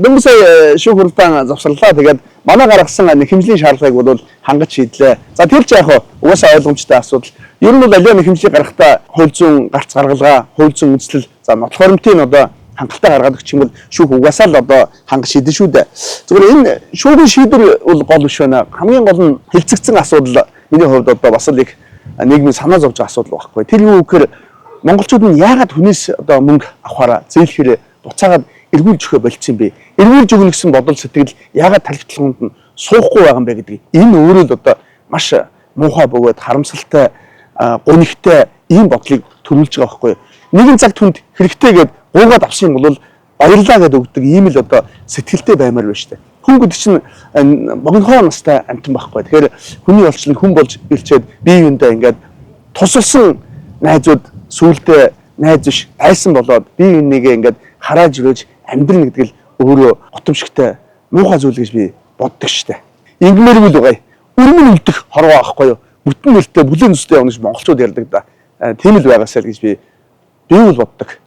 Дөнгөж сая шүүх хурлаан завсарлаа. Тэгээд манай гаргасан нэхэмжлийн шаардлагыг бол хангаж шийдлээ. За, тэр ч яг хаа угаасаа ойлгомжтой асуудал. Ер нь бол аливаа нэхэмжлийг гаргахдаа хууль зүйн гарц гаргалгаа, хууль зүйн үзлэл, за, нотлох баримтын одоо хангалттай гаргаад өгчих юм бол шүүх угаасаа л одоо хангаж шийдэн шүү дээ. Зүгээр энэ шүүхийн шийдвэр бол гол биш байна. Хамгийн гол нь хэлцэгдсэн асуудал миний хувьд одоо бас л их нийгмийн санаа зовж байгаа асуудал байхгүй. Тэр юу гэхээр монголчууд нь яагаад хүнээс одоо мөнгө авахаараа зээлэхээр буцаагаад эргүүлж өгөхөө болцсон юм бэ? Эргүүлж өгнө гэсэн бодол сэтгэл яагаад талхитлагууд нь суухгүй байгаа юм бэ гэдгийг энэ өөрөө л одоо маш муухай бөгөөд харамсалтай, гунигтай ийм бодлыг төрүүлж байгаа байхгүй юу? Нэгэн цаг түнд хэрэгтэй гээд гуугаад авсан юм бол баярлаа гэдээ өгдөг ийм л одоо сэтгэлтэй баймаар байна шүү дээ. Хүн гэдэг чинь богинохоо настай амьтан байхгүй. Тэгэхээр хүний олчлон хүн болж ирчээд бие биендээ ингээд тусалсан найзууд сүулдэ найз биш айсан болоод бие бинийгээ ингээд харааж өрөөж амьдрна гэдэг л өөрөө гутамшигтай муухай зүйл гэж би боддог штэ. Ингэмээргүй л байгаа. Өрмөн үлдэх хорвоо аахгүй юу? Бүтэн нэртэй бүлээн төстэй явна гэж монголчууд ярьдаг да. Тийм л байгаасай л гэж би бол боддог.